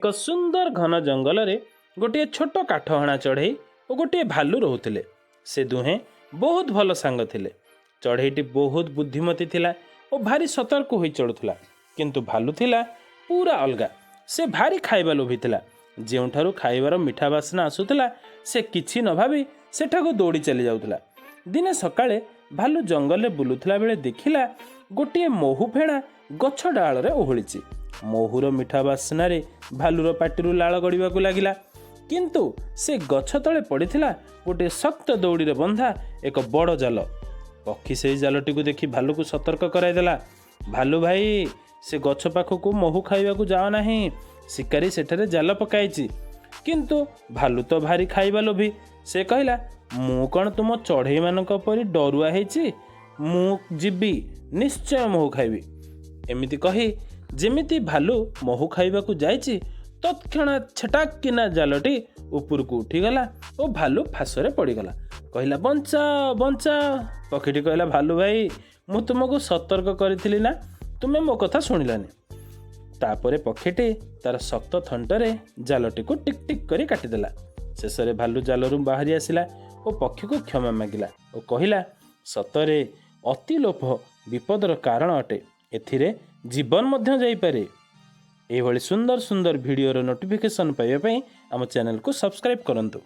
ଏକ ସୁନ୍ଦର ଘନ ଜଙ୍ଗଲରେ ଗୋଟିଏ ଛୋଟ କାଠହଣା ଚଢ଼େଇ ଓ ଗୋଟିଏ ଭାଲୁ ରହୁଥିଲେ। ସେ ଦୁହେଁ ବହୁତ ଭଲ ସାଙ୍ଗ ଥିଲେ। ଚଢ଼େଇଟି ବହୁତ ବୁଦ୍ଧିମତୀ ଥିଲା ଓ ଭାରି ସତର୍କ ହୋଇ ଚଳୁଥିଲା, କିନ୍ତୁ ଭାଲୁ ଥିଲା ପୁରା ଅଲଗା। ସେ ଭାରି ଖାଇବା ଲୋଭୀ ଥିଲା। ଯେଉଁଠାରୁ ଖାଇବାର ମିଠା ବାସ୍ନା ଆସୁଥିଲା, ସେ କିଛି ନ ଭାବି ସେଠାକୁ ଦୌଡ଼ି ଚାଲି ଯାଉଥିଲା। ଦିନେ ସକାଳେ ଭାଲୁ ଜଙ୍ଗଲରେ ବୁଲୁଥିଲା ବେଳେ ଦେଖିଲା, ଗୋଟିଏ ମହୁ ଫେଣା ଗଛ ଡାଳରେ ଓହଳିଛି। ମହୁର ମିଠା ବାସ୍ନାରେ ଭାଲୁର ପାଟିରୁ ଲାଳ ଗଡ଼ିବାକୁ ଲାଗିଲା। କିନ୍ତୁ ସେ ଗଛ ତଳେ ପଡ଼ିଥିଲା ଗୋଟିଏ ଶକ୍ତ ଦଉଡ଼ିରେ ବନ୍ଧା ଏକ ବଡ଼ ଜାଲ। ପକ୍ଷୀ ସେଇ ଜାଲଟିକୁ ଦେଖି ଭାଲୁକୁ ସତର୍କ କରାଇଦେଲା, "ଭାଲୁ ଭାଇ, ସେ ଗଛ ପାଖକୁ ମହୁ ଖାଇବାକୁ ଯାଅ ନାହିଁ। ଶିକାରୀ ସେଠାରେ ଜାଲ ପକାଇଛି।" କିନ୍ତୁ ଭାଲୁ ତ ଭାରି ଖାଇବା ଲୋଭୀ। ସେ କହିଲା, "ମୁଁ କ'ଣ ତୁମ ଚଢ଼େଇମାନଙ୍କ ପରି ଡରୁଆ ହେଇଛି? ମୁଁ ଯିବି, ନିଶ୍ଚୟ ମହୁ ଖାଇବି।" ଏମିତି କହି ଯେମିତି ଭାଲୁ ମହୁ ଖାଇବାକୁ ଯାଇଛି, ତତ୍କ୍ଷଣାତ୍ ଛଟାକ୍ କିନା ଜାଲଟି ଉପରକୁ ଉଠିଗଲା ଓ ଭାଲୁ ଫାଶରେ ପଡ଼ିଗଲା। କହିଲା, "ବଞ୍ଚାଅ, ବଞ୍ଚାଅ!" ପକ୍ଷୀଟି କହିଲା, "ଭାଲୁ ଭାଇ, ମୁଁ ତୁମକୁ ସତର୍କ କରିଥିଲି ନା? ତୁମେ ମୋ କଥା ଶୁଣିଲନି।" ତାପରେ ପକ୍ଷୀଟି ତାର ଶକ୍ତ ଥଣ୍ଟରେ ଜାଲଟିକୁ ଟିକ୍ ଟିକ୍ କରି କାଟିଦେଲା। ଶେଷରେ ଭାଲୁ ଜାଲରୁ ବାହାରି ଆସିଲା ଓ ପକ୍ଷୀକୁ କ୍ଷମା ମାଗିଲା ଓ କହିଲା, "ସତରେ ଅତି ଲୋଭ ବିପଦର କାରଣ ଅଟେ। ଏଥିରେ ଜୀବନ ମଧ୍ୟ ଯାଇପାରେ।" ଏହିଭଳି ସୁନ୍ଦର ସୁନ୍ଦର ଭିଡ଼ିଓର ନୋଟିଫିକେସନ୍ ପାଇବା ପାଇଁ ଆମ ଚ୍ୟାନେଲକୁ ସବସ୍କ୍ରାଇବ୍ କରନ୍ତୁ।